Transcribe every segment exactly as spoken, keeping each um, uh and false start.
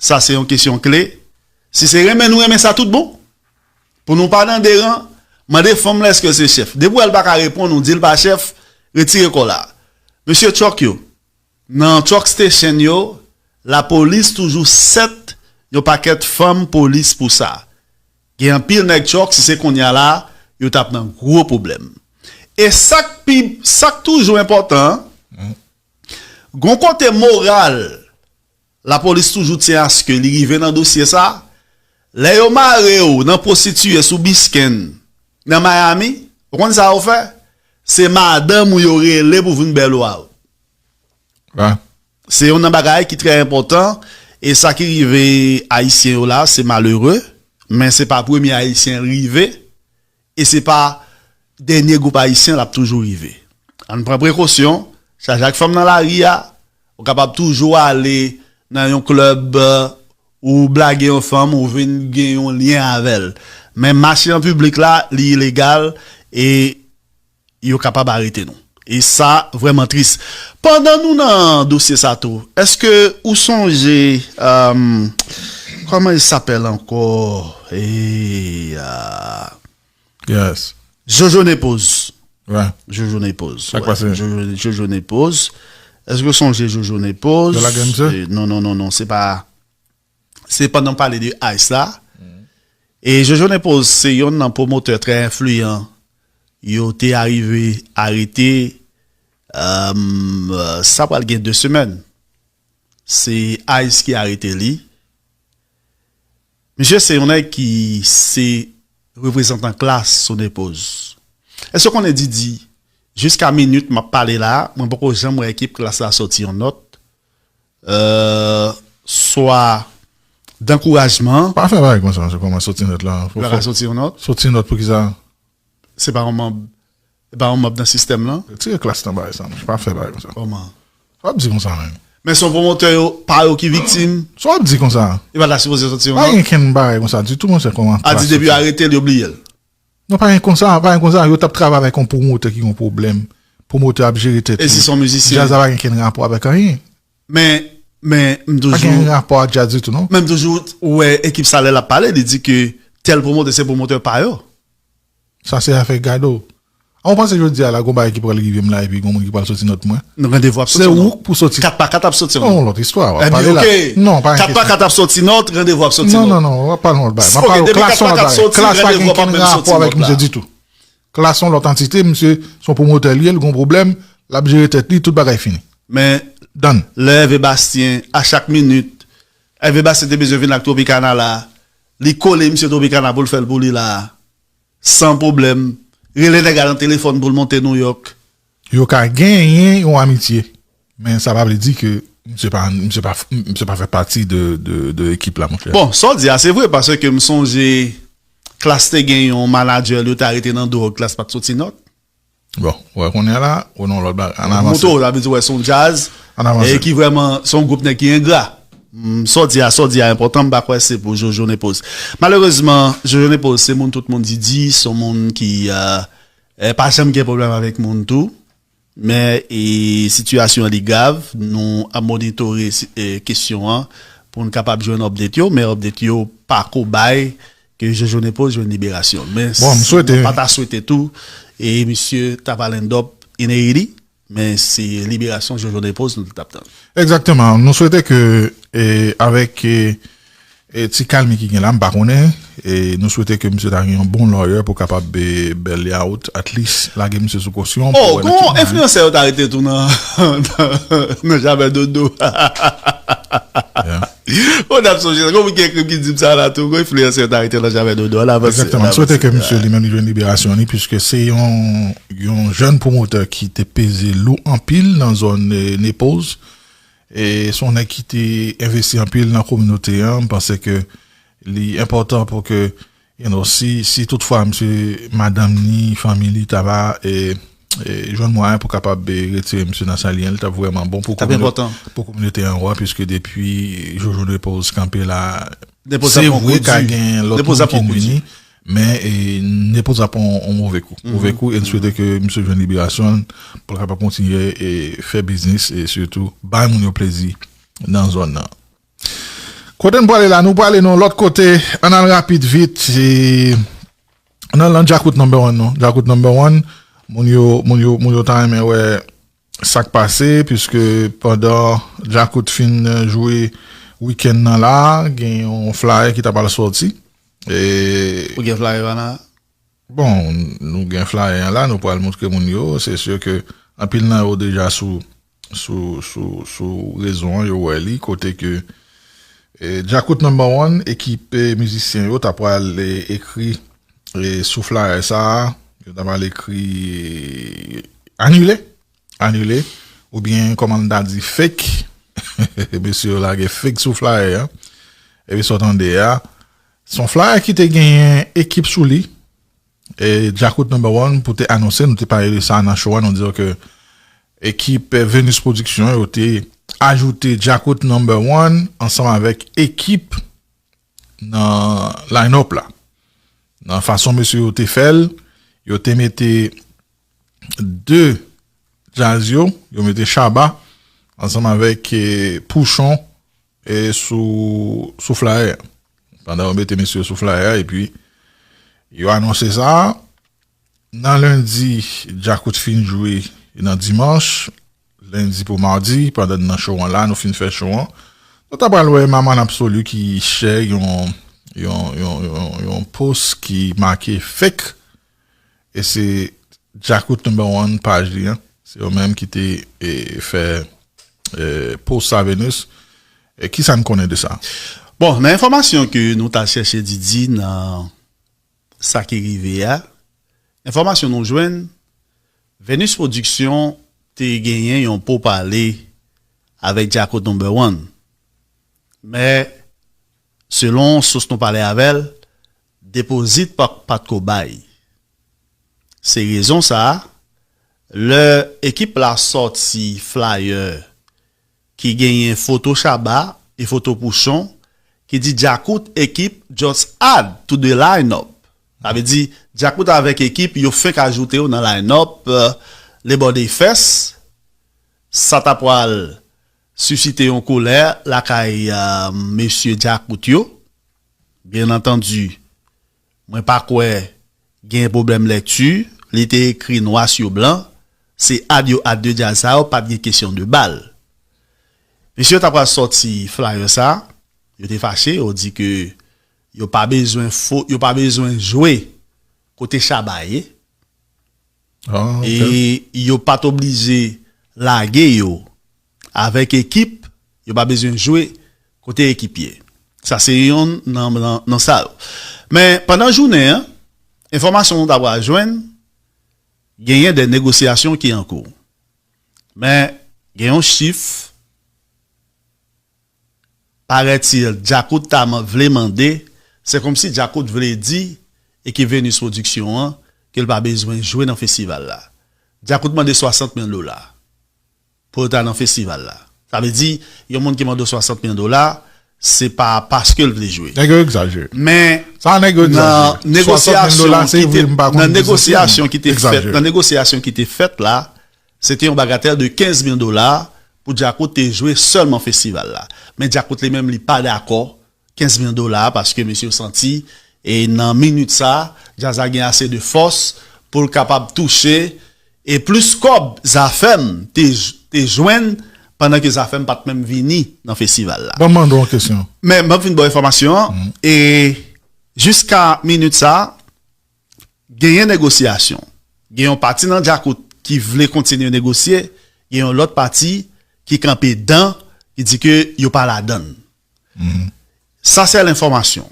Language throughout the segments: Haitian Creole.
Sa se yon kesyon kle. Si se renmen nou renmen sa tout bon, pou nou pa nan deran, mande fanm lan èske l se chèf. Depi w wè l pa ka reponn ou, di l pa chèf, retire kò la. Mesye truck yo, nan truck station yo, lapolis toujou sèt yon pakèt fanm polis pou sa. Gen anpil nèg truck, si se kounye a la, yo t ap nan gwo pwoblèm. E sa k pi, sa k toujou enpòtan, gon kote moral, lapolis toujou tyen aske li rive nan dosye sa. Lè yo mare w nan pwostitiye sou Biscayne, nan Miami, ou konn sa yo fè? Se madanm ou yo rele pou vin bèl ou a ou. Se youn nan bagay ki trè enpòtan, e sa ki rive Ayisyen yo la, se malere, men se pa premye Ayisyen l rive, e se pa dènye gwoup Ayisyen l ap toujou rive. Ann pran prekosyon, chaje ak fanm nan lari a, ou kapab toujou ale nan yon klèb, ou blage yon fanm, ou vin gen yon lyen avè l. Men mache an piblik la, li ilegal, e yo kapab arete nou. E sa vrèman tris. Pandan nou nan dosye sa tou, èske ou sonje, um, kòman il s'appelle ankò? E, uh, Yes. Jojo Nepoz. Ouais. Jojo Nepoz. Sa k pase? Jojo, Jojo Nepoz. Èske ou sonje Jojo Nepoz? Yo lage misye? E, non, non, non, non. Se pa, se pandan m pale de Ice la. E Jojo Nepoz se youn nan pwomotè trè enfliyan yo te arive arete, um, sa pral gen de semèn. Se Ice ki arete li. Misye se yon nèg ki se reprezantan Klass sou Nepoz. Èske w konnen Didi, jiska minit m ap pale la, mwen poko janm wè ekip Klass la sòti yon nòt, euh, swa dankourajman. Pa fè bagay konsa, se kòman sòti nòt la. Yo pa ka sòti yon nòt. Sòti nòt pou ki sa? Se pa yon manb, se pa yon manb nan sistèm lan. Retire Klass nan bagay sa, monchè. Pa fè bagay konsa. Kòman? Sa w ap di konsa menm? Men se yon pwomotè yo, pa yo ki viktim. Sa w ap di konsa? Yo pa ta sipoze sòti yon Pa nòt. gen kenn bagay konsa di tou, monchè, kòman. A di depi yo arete l, yo bliye l. Non, pa gen konsa, pa gen konsa. Yo t ap travay avèk yon pwomotè ki gen yon pwoblèm. Pwomotè ap jere tèt E si se yon mizisyen? Djaz la pa gen kenn rapò avèk anyen. Men, men, m Pa gen toujou, rapò ak djaz ditou, non? men m toujou wè ekip Salè l ap pale, li di ke tèl pwomotè se pwomotè pa yo. Sa se afè gado. An, ou panse jodi a la, gon bagay ki pral rive m la, epi gon moun ki pral sòti nòt mwen? Non, randevou ap Se sòti yon ou nòt. Pou sòti. Kat pa kat ap sòti yon Non, nòt. Lòt istwa, w ap Ebyen, pale la. ok. Non, pa Kat pa kat ap sòti nòt, randevou ap sòti Non, nòt. non, non, w ap pale yon lòt bagay. M ap Ok, pale depi Klass kat yon pa lòt kat bagay. sòti, Klass pa gen randevou ap kenn menm sòti rapò avèk nòt misye la. Ditou. Klass yon lòt antite, misye se yon pwomotè li ye, li gon pwoblèm, l ap jere tèt li, tout bagay fini. Men, Done. lè Hervé Bastien, a chak minit, Hervé Bastien te bezwen vin ak Tropicana la, li kole misye Tropicana pou l fè l pou li la, san pwoblèm. Rele nèg la nan telefòn pou l monte Nouyòk. Yo ka genyen yon amitye, men sa pa vle di ke misye pa, misye pa, misye pa fè pati de, de, de ekip la, monchè. Bon, sa w di a, se vre, paske m sonje Klass te gen yon manadjè, li te arete nan dwòg, Klass pa t sòti nòt. Bon, wè konnen la, ou nan lòt bagay. An avanse. Moto, sa vle di, wè, se yon djaz, An avanse. e ki vrèman, se yon gwoup nèg ki engra. Mm, sa w di a, sa w di a enpòtan, m pa kwè se pou Jojo Nepoz. Malerezman, Jojo Nepoz, se moun tout moun di di, se yon moun ki, euh, eh, pa janm gen pwoblèm avèk moun tou. Men, e, sitiyasyon an li grav, nou ap monitore si- e, kesyon an pou n kapab jwenn update yo, men update yo pa ko bay ke Jojo Nepoz jwenn liberasyon. Men Bon, m swete- nou pa ta swete tou, e misye ta pral end up in Haiti, men se liberasyon Jojo Nepoz nou t ap tann. Egzakteman. Nou swete ke, e, avèk, e, e, ti kalmi ki gen la, m pa konnen, e, nou swete ke misye ta gen yon bon lawyer pou kapab, e, bail li out, at least, lage misye sou kosyon. Oh, pou wè nan gon ki mwayen. enfliyansè yo t arete tou nan, nan, nan Jabè Dodo. Yeah. On ap sonje, gon moun ki ekri m ki di m sa la tou, gon enfliyansè yo t arete nan Jabè Dodo. An avanse, Egzakteman. an M swete ke avanse. misye li menm li jwenn liberasyon li, piske se yon, yon jèn pwomotè ki te peze lou anpil nan zòn, e, Nepoz. E se yon nèg ki te envesti anpil nan kominote an. M panse ke li enpòtan pou ke, you know, si, si toutfwa misye, madanm ni, fanmi li ta va, e, e, jwenn mwayen pou kapab, e, retire misye nan sa li ye, li t ap vrèman bon pou T ap komino- enpòtan. pou kominote an, wè, piske depi Jojo Nepoz kanpe la, Nepoz se ap pran vre kou ka di. Gen lòt Nepoz moun ap pran ki kou di. vini, men, e, Nepoz ap pran yon move kou. Move kou, e n swete ke misye jwenn liberasyon pou l kapab kontinye e fè biznis e sitou bay moun yo plezi nan zòn nan. Kote n prale la, nou prale nan lòt kote, ann al rapid vit, e, nan, nan Djakout number one, non. Djakout number one, moun yo, moun yo, moun yo ta renmen wè sa k pase, piske pandan Djakout fin jwe wikenn nan la, gen yon flyer ki ta pral sòti. E Ou gen flyer pa la? Bon, nou gen flyer an la, nou pral montre moun yo. Se si ke anpil nan yo deja sou, sou, sou, sou rezo an, yo wè li, kote ke, e, Djakout number one, ekip, e, mizisyen yo, ta pral, e, ekri, e, sou flyer sa a, yo ta pral ekri, e, anile, anile, oubyen, kòman n ta di, fake. Mesye yo lage fake sou flyer an. Epi sa w tande a, se yon flyer ki te genyen ekip sou li, e, Djakout number one, pou te anonse, nou te pale de sa nan show a, nou di ke ekip, e, Venus Production, yo te ajoute Djakout number one ansanm avèk ekip nan line-up la. Nan fason mesye yo te fè l, yo te mete de djaz yo, yo mete Shabba ansanm avèk, e, Pouchon, e, sou, sou flyer. Pandan yo mete mesye yo sou flyer, epi yo anonse sa, nan lendi, Djakout fin jwe, e nan dimanch, lendi pou madi, pandan n nan show an la, nou fin fè show an. Nou ta pral wè Maman Absolu ki share yon, yon, yon, yon, yon post ki make fake. E se Djakout number one paj li an. Se yo menm ki te, e, fè, e, post sa, Venus. E kisa n konnen de sa? Bon, nan enfòmasyon ke nou ta chèche Didi nan sa ki rive a, enfòmasyon nou jwenn, Venus Production te genyen yon popale avèk Djakout number one. Men, selon sous nou pale avè l, depozit pa, pa t ko bay. Se rezon sa a, lè ekip la sòti flyer ki genyen foto Shabba e foto Pouchon ki di Djakout ekip just add to the lineup. Sa vle di, Djakout avèk ekip, yo fenk ajoute yo nan lineup, euh, Le Bòdefès. Sa ta pral sisite yon kolè lakay, euh, mesye Djakout yo. Byen antandi, mwen pa kwè gen pwoblèm lèkti. Li te ekri nwa sou blan. Se add yo add de djaz sa yo, pa t gen kesyon de bal. Mesye yo ta pral sòti flyer sa, yo te fache, yo di ke yo pa bezwen fo, yo pa bezwen jwe kote Shabba ye. Ah, ok. E yo pa t oblije lage yo avèk ekip, yo pa bezwen jwe kote ekip ye. Sa se yonn nan, nan, nan sa yo. Men pandan jounen an, enfòmasyon nou ta pral jwenn, genyen de negosyasyon ki an kou. Men gen yon chif, parètil, Djakout ta man-, vle mande, se kòmsi Djakout vle di, e ke Venus Production an, ke l pa bezwen jwe nan festival la. Djakout mande swasant mil dola pou l ta nan festival la. Sa vle di, yon moun ki mande w swasant mil dola, se pa paske l vle jwe. Nèg yo egzajere. Men sa nèg yo egzajere. Nan negosyasyon ki te, nan negosyasyon ki te fèt, nan negosyasyon ki te fèt la, se te yon bagatèl de kenz mil dola pou Djakout te jwe sèlman festival la. Men Djakout li menm li pa dakò kenz mil dola, paske mesye yo santi, e nan minit sa, djaz la gen ase de fòs pou l kapab touche, e plis kòb Zafèm te, te jwenn pandan ke Zafèm pa t menm vini nan festival la. Ban m mande w yon kesyon. Men, ban m fin ba w enfòmasyon an, e jiska minit sa, genyen negosyasyon. Gen yon pati nan Djakout ki vle kontinye negosye, gen yon lòt pati ki kanpe dan, ki di ke yo pa ladann. Sa se lenfòmasyon.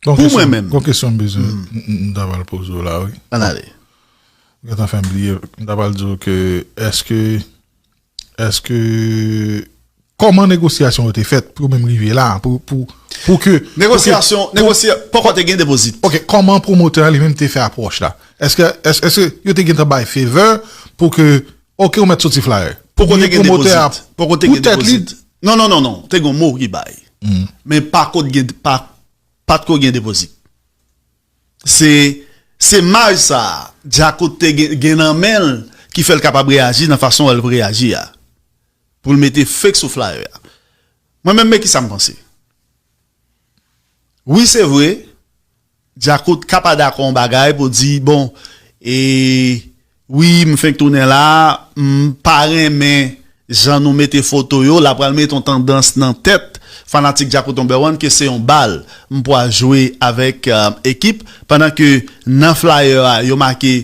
Pou mwen menm. Gon kesyon m bezwen, m, m, m ta pral poze w la, wi. Ann ale. Ou gentan fè m bliye, m ta pral di w ke, èske, èske, kòman negosyasyon yo te fèt pou yo menm rive la, pou, pou, pou ke, pou ke, negosyasyon, pou ke, negosya-, poko te gen depozit. Ok, kòman pwomotè a li menm te fè apwòch la? Èske, èske, èske yo te gentan bay favor pou ke, ok, ou mèt soti flyer? Poko te gen depozit. Poko te gen depozit. Non, non, non, non. Te gen yon mo ki bay. Men pa kot gen, pa, pa t ko gen depozit. Se, se maj sa a, Djakout te gen, gen nan men l ki fè l kapab reyaji nan fason l reyaji a. Pou l mete fake sou flyer a. Mwen menm, men ki sa m panse. Wi, se vre, Djakout ka pa dakò yon bagay pou di, bon, e, wi, m fenk tounen la, m pa renmen jan nou mete foto yo, la pral mete yon tandans nan tèt fanatik Djakout Number One ke se yon bal m pral jwe avèk euh, ekip, pandan ke nan flyer a, yo make